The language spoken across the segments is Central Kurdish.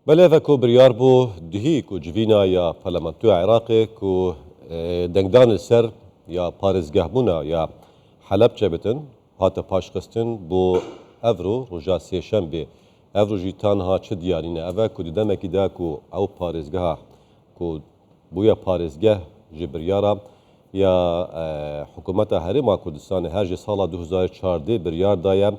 Belê ku biryar bû duhî ku civîna ya Parlamentoya Iraqê ku dengdan li ser ya parêzgehbûna ya Helebçe bitin hate paşxistin bo evro roja sêşembê. Evro jî ta niha çi diyarî ne ev e ku di demekî de ku ew parêzgeha ku bûye parêzgeh ji biryara ya Hikûmeta Herêma Kurdistanê her ji sala 2014 biryar daye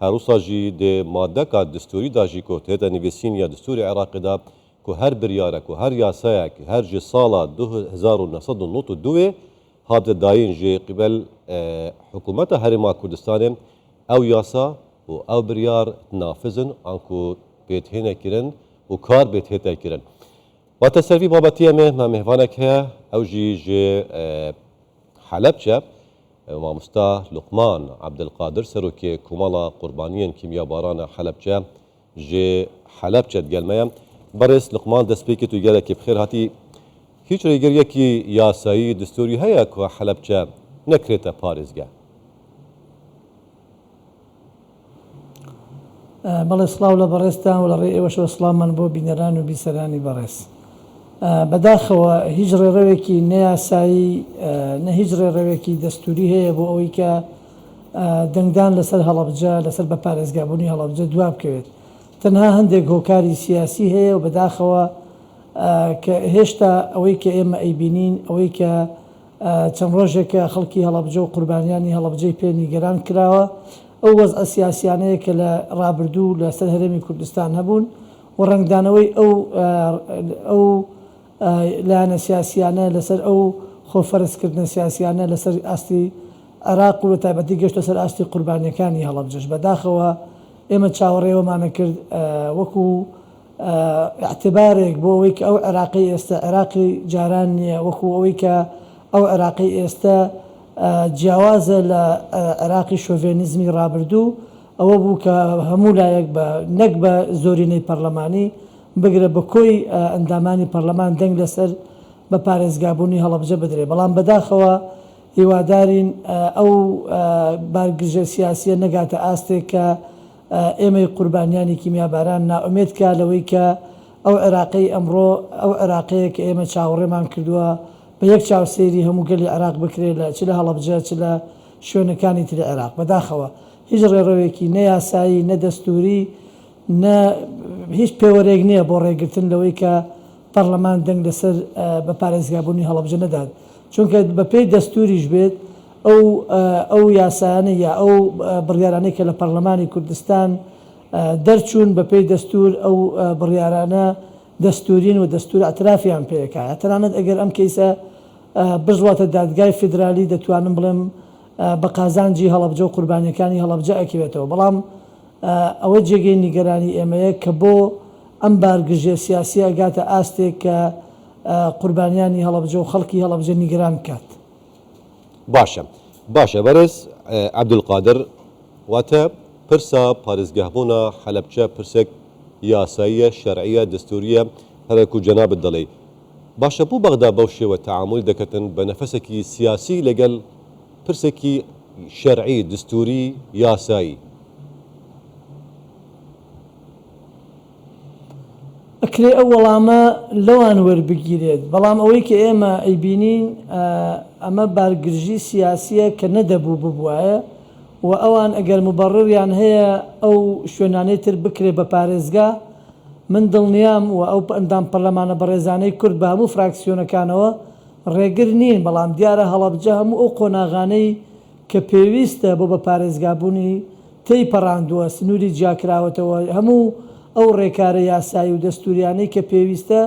Her wisa jî di madeka destûrî de jî ku tête nivîsîn ya destûrê Iraqê de ku her biryarek û her yasayek her ji sala 1992 ê hate dayîn ji qîbel Hikûmeta Herêma Kurdistanê ew yasa û ew biryar nafiz in anku pêthêne kirin û kar bêthête kirin. Wate ser vî babetî em ê me mêvanek heye ew jî ji Helebçe Mamosta Luqman Ebdilqadir Serokê Komala Qurbaniyên Kîmyabarana Helebçe ji Helebçe digel me ye. Berêz Luqman destpêkê tu gelekî bi xêr hatî. Hîç rêgiriyekî yasayî destûrî heye ku Helebçe nekirête parêzgeh? بەڵێ سڵاو لە بەڕێزتان و لە ڕێی ئێوەشەوە سڵاومان بۆ بینەران و بیسەرانی بەڕێز. بەداخەوە هیچ ڕێڕەوێکی نە یاسایی نە هیچ ڕێڕەوێکی دەستووری هەیە بۆ ئەوەی کە دەنگدان لەسەر هەڵەبجە لەسەر بە پارێزگابوونی هەڵەبجە دوا بکەوێت. تەنها هەندێک هۆکاری سیاسی هەیە و بەداخەوە کە هێشتا ئەوەی کە ئێمە ئەیبینین ئەوەی کە چەند ڕۆژێکە خەڵکی هەڵەبجە و قوربانیانی هەڵەبجەی پێ نیگەران کراوە، ئەو وەزعە سیاسیانەیە کە لە ڕابردوو لە سەر هەرێمی کوردستان هەبوون و ڕەنگدانەوەی ئەو ئەو لایەنە سیاسیانە لەسەر ئەو خۆ فەرزکردنە سیاسیانە لەسەر ئاستی عێراق و بە تایبەتی گەشتە سەر ئاستی قوربانیەکانی هەڵەبجەش بەداخەوە ئێمە چاوەڕێی ئەوەمانە کرد وەکو ئیعتبارێک بۆ ئەوەی کە ئەو عێراقەی ئێستە عێراقی جاران نییە، وەکو ئەوەی کە ئەو عێراقەی ئێستە جیاوازە لە عێراقی شۆڤێنیزمی ڕابردوو، ئەوە بوو کە هەموو لایەک بە نەک بە زۆرینەی پەرلەمانی، بگرە بە کۆی ئەندامانی پەرلەمان دەنگ لەسەر بە پارێزگابوونی هەڵەبجە بدرێ، بەڵام بەداخەوە هیوادارین ئەو بارگرژە سیاسییە نەگاتە ئاستێک کە ئێمەی قوربانیانی کیمیاباران نائومێد کا لەوەی کە ئەو عێراقەی ئەمڕۆ ئەو عێراقەیە کە ئێمە چاوەڕێمان کردووە بە یەک چاو سەیری هەموو گەلی عێراق بکرێت لە چ لە هەڵەبجە چ لە شوێنەکانی تری عێراق. بەداخەوە هیچ ڕێڕەوێکی نە یاسایی نە دەستووری نە هیچ پێوەرێک نییە بۆ ڕێگرتن لەوەی کە پەڕلەمان دەنگ لەسەر بە پارێزگابوونی هەڵەبجە نەدات چونکە بەپێی دەستووریش بێت ئەو ئەو یاسایانەی یا ئەو بڕیارانەی کە لە پەڕلەمانی کوردستان دەرچوون بەپێی دەستوور ئەو بڕیارانە دەستوورین و دەستوور ئیعترافیان پێ ئەکا تەنانەت ئەگەر ئەم کەیسە بڕواتە دادگای فیدرالی دەتوانم بڵێم بە قازانجی هەڵەبجە و قوربانیەکانی هەڵەبجە ئەکەوێتەوە بەڵام ئەوە جێگەی نیگەرانی ئێمەیە کە بۆ ئەم بارگرژیە سیاسیە ئەگاتە ئاستێک کە قوربانیانی هەڵەبجە و خەڵکی هەڵەبجە نیگەران بکات. باشە باشە بەرێز عەبدولقادر واتە پرسا پارێزگەهبوونا حەلەبچە پرسێک یاساییە شەرعیە دەستوریە هەرەکو جەنابت دەڵێی باشە بۆ بەغدا بەو شێوە تەعامول دەکەتن بە نەفەسێکی سیاسی لەگەل پرسێکی شەرعی دستوری یاسایی؟ ئەکرێ ئەو وەڵامە لەوان وەربگیرێت، بەڵام ئەوەی کە ئێمە ئەیبینین ئەمە بارگرژی سیاسیە کە نەدەبوو ببوایە و ئەوان ئەگەر موبەڕڕیان هەیە ئەو شوێنانەی تر بکرێ بە پارێزگا من دڵنیام و ئەو ئەندام پەرلەمانە بەڕێزانەی کورد بە هەموو فراکسیۆنەکانەوە ڕێگر نین، بەڵام دیارە هەڵەبجە هەموو ئەو قۆناغانەی کە پێویستە بۆ بە پارێزگابوونی تێی پەڕاندووە، سنووری جیاکراوەتەوە، هەموو ئەو ڕێکارە یاسایی و دەستووریانەی کە پێویستە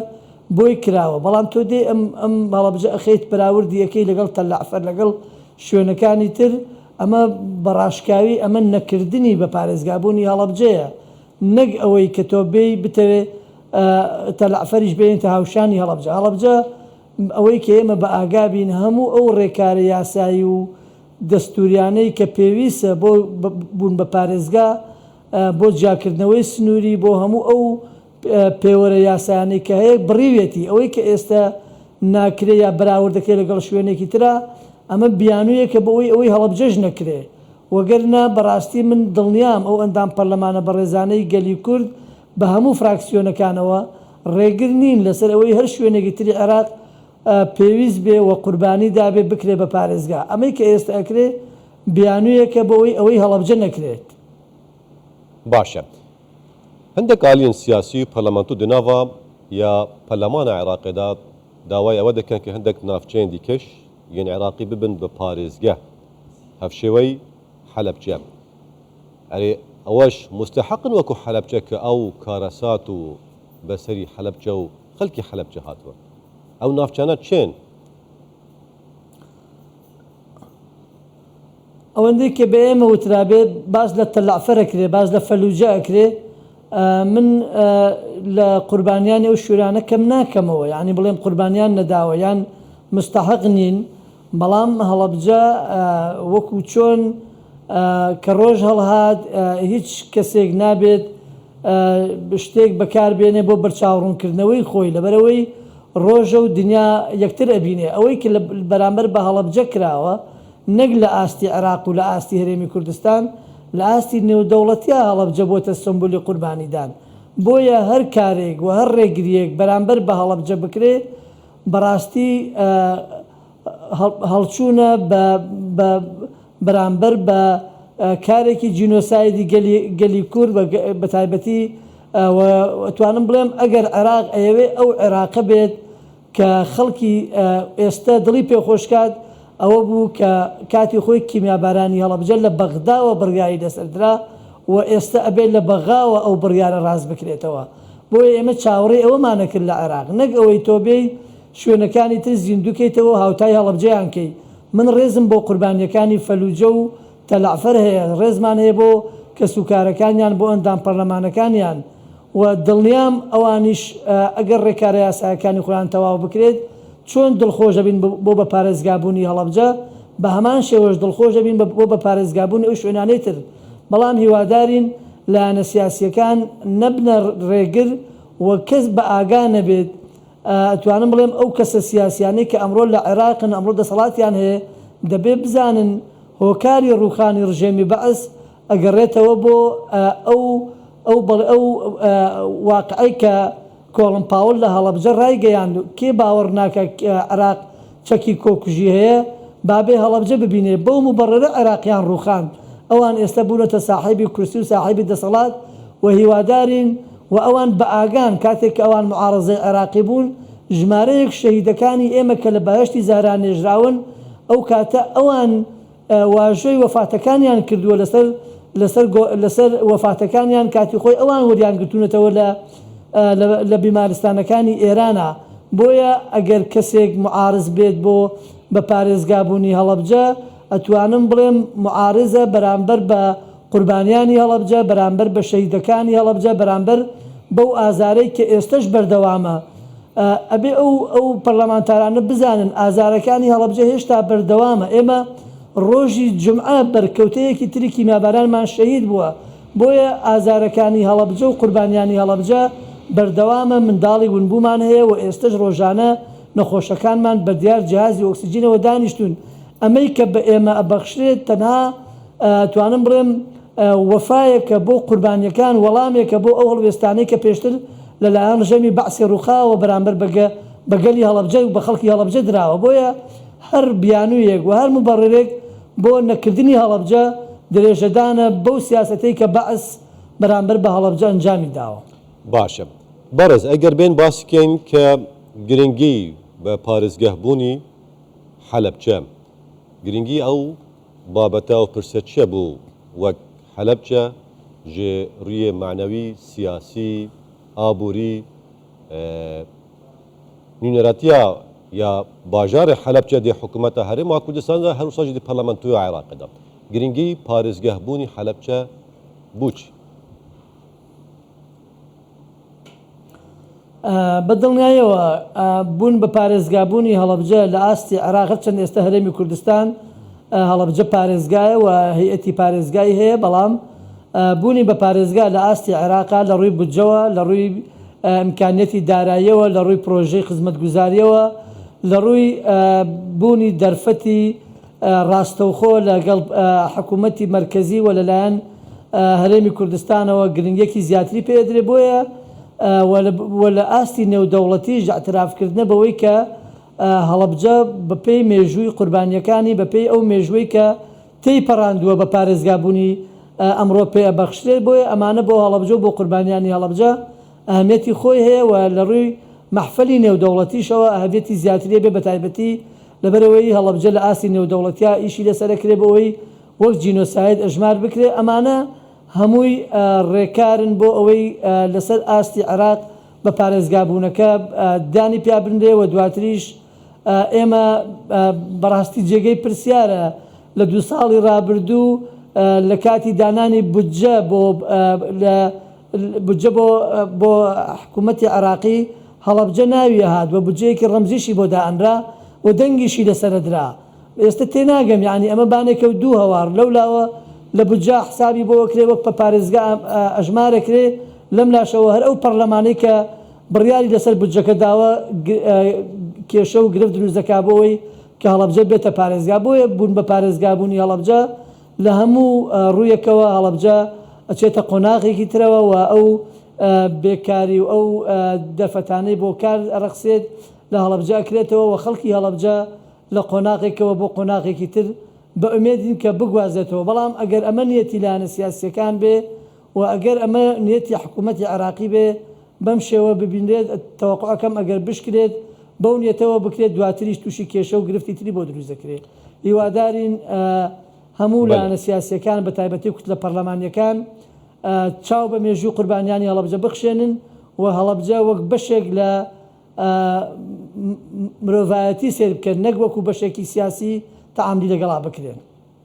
بۆی کراوە، بەڵام تۆ دێی ئەم ئەم هەڵەبجە ئەخەیت بەراوردی ئەکەی لەگەڵ تەلەعفەر لەگەڵ شوێنەکانی تر، ئەمە بە ڕاشکاوی ئەمە نەکردنی بە پارێزگابوونی هەڵەبجەیە، نەک ئەوەی کە تۆ بێی بتەوێ تەلەعفەریش بێنیتە هاوشانی هەڵەبجە. هەڵەبجە ئەوەی کە ئێمە بە ئاگا بین هەموو ئەو ڕێکارە یاسایی و دەستووریانەی کە پێویستە بۆ بوون بە پارێزگا، بۆ جیاکردنەوەی سنووری، بۆ هەموو ئەو پێوەرە یاسایانەی کە هەیە بڕیویەتی. ئەوەی کە ئێستە ناکرێ یا بەراورد دەکرێ لەگەڵ شوێنێکی ترا، ئەمە بیانوویەکە بۆ ئەوەی ئەوەی هەڵەبجەش نەکرێ. وەگەرنا بەڕاستی من دڵنیام ئەو ئەندام پەرلەمانە بەڕێزانەی گەلی کورد بە هەموو فراکسیۆنەکانەوە ڕێگر نین لەسەر ئەوەی هەر شوێنێکی تری عێراق پێویست بێ و قوربانی دابێ بکرێ بە پارێزگا. ئەمەی کە ئێستە ئەکرێ بیانوویەکە بۆ ئەوەی ئەوەی هەڵەبجە نەکرێت. باشە هەندێک ئالیەن سیاسی و پەرلەمانتو دناڤا یا پەرلەمانا عێراقێدا داوای ئەوە دەکەن کە هەندێک ناڤچەیەن دیکەش یەن عێراقی ببن بە پارێزگە هەڤشێوەی حەلەبچە. ئەرێ ئەوەش موستەحەقن وەکو حەلەبچە کە ئەو کارەسات و بەسەری حەلەبچە و خەلکی حەلەبچە هاتوە. ئەو ناڤچانە چێن؟ ئەوەندەی کە بە ئێمە وترابێ باس لە تەلەعفەر ئەکرێ، باس لە فەلوجە ئەکرێ، من لە قوربانیانی ئەو شوێنانە کەم ناکەمەوە، یانی بڵێم قوربانیان نەداوە یان مستەحەق نین، بەڵام هەڵەبجە وەکو چۆن کە ڕۆژ هەڵهات هیچ کەسێک نابێت شتێک بەکار بێنێ بۆ بەرچاوڕوونکردنەوەی خۆی، لەبەرئەوەی ڕۆژە و دنیا یەکتر ئەبینێ، ئەوەی کە بەرامبەر بە هەڵەبجە کراوە نەک لە ئاستی عێراق و لە ئاستی هەرێمی کوردستان، لە ئاستی نێودەوڵەتیا هەڵەبجە بۆتە سمبولی قوربانیدان. بۆیە هەر کارێک و هەر ڕێگرییەک بەرامبەر بە هەڵەبجە بکرێ بەڕاستی هەڵچوونە بە بەرامبەر بە کارێکی جینۆسایدی گەلی گەلی کورد بە تایبەتی و ئەتوانم بڵێم ئەگەر عێراق ئەیەوێ ئەو عێراقە بێت کە خەڵکی ئێستە دڵی پێ خۆش کات ئەوە بوو کە کاتی خۆی کیمیابارانی هەڵەبجە لە بەغداوە بڕیاری لەسەر درا و ئێستە ئەبێت لە بەغاوە ئەو بڕیارە ڕاست بکرێتەوە. بۆیە ئێمە چاوەڕێی ئەوەمان ئەکرد لە عێراق نەک ئەوەی تۆ بێی شوێنەکانی تر زیندوو کەیتەوە و هاوتای هەڵەبجەیان کەی. من ڕێزم بۆ قوربانییەکانی فەلوجە و تەلەعفەر هەیە، ڕێزمان هەیە بۆ کەسوکارەکانیان، بۆ ئەندام پەرلەمانەکانیان و دڵنیام ئەوانیش ئەگەر ڕێکارە یاسایەکانی خۆیان تەواو بکرێت چۆن دڵخۆش دەبین بۆ بە پارێزگابوونی هەڵەبجە بە هەمان شێوەش دڵخۆش دەبین بۆ بە پارێزگابوونی ئەو شوێنانەی تر. بەڵام هیوادارین لایەنە سیاسییەکان نەبنە ڕێگر و کەس بە ئاگا نەبێت، ئەتوانم بڵێم ئەو کەسە سیاسیانەی کە ئەمڕۆ لە عێراقن، ئەمڕۆ دەسەڵاتیان هەیە، دەبێ بزانن هۆکاری ڕووخانی ڕژێمی بەعس ئەگەڕێتەوە بۆ ئەو ئەو بەڵێ ئەو واقعەی کە کۆڵن پاوڵ لە هەڵەبجە ڕایگەیاند کێ باوەڕ ناکا عێراق چەکی کۆکوژی هەیە با بێ هەڵەبجە ببینێ بەو موبەڕرە عێراقیان ڕووخاند ئەوان ئێستا بوونەتە ساحێبی کورسی و ساحێبی دەسەڵات و هیوادارین و ئەوان بە ئاگان کاتێک کە ئەوان موعارەزەی عێراقی بوون ژمارەیەک شەهیدەکانی ئێمە کە لە بەهەشتی زەهرا نێژراون ئەو کاتە ئەوان واژۆی وەفاتەکانیان کردووە لەسەر لەسەر لەسەر وەفاتەکانیان کاتی خۆی ئەوان وەریان گرتوونەتەوە لە لە بیمارستانەکانی ئێرانە بۆیە ئەگەر کەسێک معارز بێت بۆ بە پارێزگابوونی هەڵەبجە ئەتوانم بڵێم معارزە بەرامبەر بە قوربانیانی هەڵەبجە بەرامبەر بە شەهیدەکانی هەڵەبجە بەرامبەر بەو ئازارەی کە ئێستەش بەردەوامە ئەبێ ئەو ئەو پەرلەمانتارانە بزانن ئازارەکانی هەڵەبجە هێشتا بەردەوامە، ئێمە ڕۆژی جومعە بەرکەوتەیەکی تری کیمیابارانمان شەهید بووە، بۆیە ئازارەکانی هەڵەبجە و قوربانیانی هەڵەبجە بەردەوامە، منداڵی ونبوومان هەیە و ئێستەش ڕۆژانە نەخۆشەکانمان بەدیار جیهازی ئۆکسجینەوە دانیشتوون، ئەمەی کە بە ئێمە ئەبەخشرێت تەنها ئەتوانم بڵێم وەفایەکە بۆ قوربانیەکان، وەڵامێکە بۆ ئەو هەڵوێستانەی کە پێشتر لەلایەن ڕژێمی بەعسی ڕووخاوە بەرامبەر بە بە گەلی هەڵەبجە و بە خەڵکی هەڵەبجە دراوە، بۆیە هەر بیانوویەک و هەر موبەڕیرێک بۆ نەکردنی هەڵەبجە درێژەدانە بەو سیاسەتەی کە بەعس بەرامبەر بە هەڵەبجە ئەنجامی داوە. باشە بەڕێز ئەگەر بێین باسی کەین کە گرنگی بە پارێزگەهبوونی حەلەبچە گرنگی ئەو بابەتە و پرسە چیە بوو وەک حەلەبچە ژێ ڕویێ مەعنەوی، سیاسی، ئابووری، نوینەراتیا یا باژارێ حەلەبچە دێ حکوومەتە هەرێما کوردستان دا هەروسا ژی دێ پەرلەمەنتۆیا عێراقێ دا. گرنگی پارێزگەه بوونی حەلەبچە بوو چی؟ بە دڵنیایەوە بوون بە پارێزگابوونی هەڵەبجە لە ئاستی عێراق هەرچەند ئێستا هەرێمی کوردستان هەڵەبجە پارێزگایە و هەیئەتی پارێزگای هەیە بەڵام بوونی بە پارێزگا لە ئاستی عێراقا لە ڕووی بودجەوە لە ڕووی ئیمکانیەتی داراییەوە لە ڕووی پرۆژەی خزمەتگوزاریەوە لە ڕووی بوونی دەرفەتی ڕاستەوخۆ لەگەڵ حکوومەتی مەرکەزی و لەلایەن هەرێمی کوردستانەوە گرنگیەکی زیاتری پێ ئەدرێ بۆیە و لە ئاستی نێودەوڵەتیش ئیعترافکردنە بەوەی کە هەڵەبجە بەپێی مێژووی قوربانیەکانی بەپێی ئەو مێژووەی کە تێی پەڕاندووە بە پارێزگابوونی ئەمڕۆ پێ ئەبەخشرێت بۆیە ئەمانە بۆ هەڵەبجە و بۆ قوربانیانی هەڵەبجە ئەهمیەتی خۆی هەیە و لە ڕووی مەحفەلی نێودەوڵەتیشەوە ئەهمیەتی زیاتری هەبێ بەتایبەتی لەبەرئەوەی هەڵەبجە لە ئاستی نێودەوڵەتیا ئیشی لەسەر ئەکرێ بۆ ئەوەی وەک جینۆساید ئەژمار بکرێ ئەمانە هەمووی ڕێکارن بۆ ئەوەی لەسەر ئاستی عێراق بە پارێزگابوونەکە دانی پیا بنرێ و دواتریش ئێمە بەڕاستی جێگەی پرسیارە لە دوو ساڵی ڕابردوو لە کاتی دانانی بودجە بۆ لە بودجە بۆ بۆ حکوومەتی عێراقی هەڵەبجە ناوی هات و بودجەیەکی ڕەمزیشی بۆ دائەنرا و دەنگیشی لەسەرەدرا. ئێستە تێناگەم یانی ئەمە بانێکە و دوو هەوار لەو لاوە لە بودجە حسابی بۆ ئەکرێ وەک پە پارێزگا ئەژمارەکرێ لەم لاشەوە هەر ئەو پەڕلەمانەی کە بڕیاری لەسەر بودجەکە داوە کێشە و گرفت دروست دەکا بۆ ئەوەی کە هەڵەبجە بێتە پارێزگا بۆیە بوون بە پارێزگا بوونی هەڵەبجە لە هەموو ڕوویەکەوە هەڵەبجە ئەچێتە قۆناغێکی ترەوە و ئەو بێکاری و ئەو دەرفەتانەی بۆ کار ئەڕەخسێت لە هەڵەبجە ئەکرێتەوە و خەڵکی هەڵەبجە لە قۆناغێکەوە بۆ قۆناغێکی تر بە ئومێدین کە بگوازێتەوە، بەڵام ئەگەر ئەمە نیەتی لایەنە سیاسییەکان بێ و ئەگەر ئەمە نیەتی حکوومەتی عێراقی بێ بەم شێوە ببینرێت، تەوەقوعەکەم ئەگەر بشکرێت بەو نیەتەوە بکرێت دواتریش تووشی کێشە و گرفتی تری بۆ دروست دەکرێ. هیوادارین هەموو لایەنە سیاسییەکان بە تایبەتی کوتلە پەرلەمانییەکان چاو بە مێژووی قوربانیانی هەڵەبجە بخشێنن و هەڵەبجە وەک بەشێک لە مرۆڤایەتی سەیر بکەن نەک وەکو بەشێکی سیاسی تەعاملی لەگەڵا بکرێن.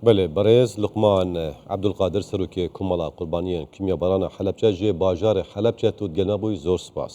بەلێ بەڕێز لوقمان عەبدولقادر سەرۆکێ کومەڵا قوربانیێن کیمیابارانە حەلەبچە ژێ باژارێ حەلەبچە تو دگەل ما بووی زۆر سپاس.